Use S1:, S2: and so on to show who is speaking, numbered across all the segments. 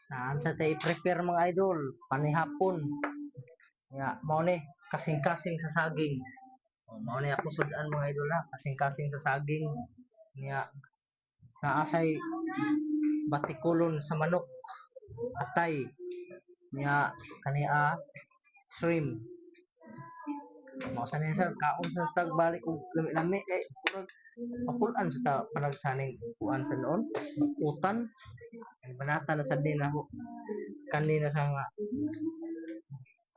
S1: Saan sa tayo prepare, mga idol, panihapon. Nga, mao ni kasing-kasing sa saging. O, mao ni ako sudan, mga idol, ha, kasing-kasing sa saging. Nga, naasay batikulon sa manok, atay, nga kaniya shrimp. Mao sa niya sir, kaon sa tag balik og lami-lami kay murag papulan sa ta panagsaning kuan sa noon. Utan, banata na sad ni nako kanina sa nga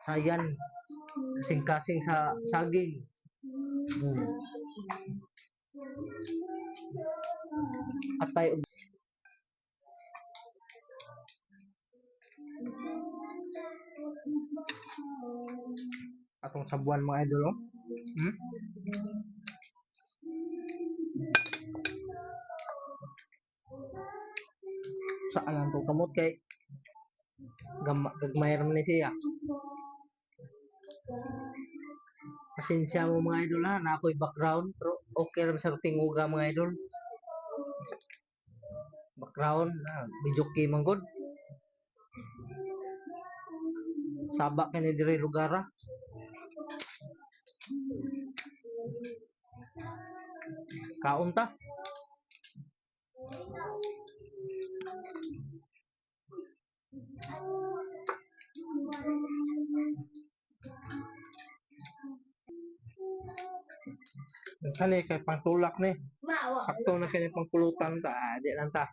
S1: sayan kasing-kasing sa saging. Atay og atong sabuan, mga idol, oh. Saan lang itong kamot kay gagmay ra man ni siya. Pasensya mo, mga idol, ha, na ako'y background pero okay ra sa tinguga, mga idol. Background na medyo kay man gud. Saba kini diri lugar, ha. Kaon ta. Kani kay pangtulak ni. Sakto na kini pangpulutan ta, ah, di lang ta.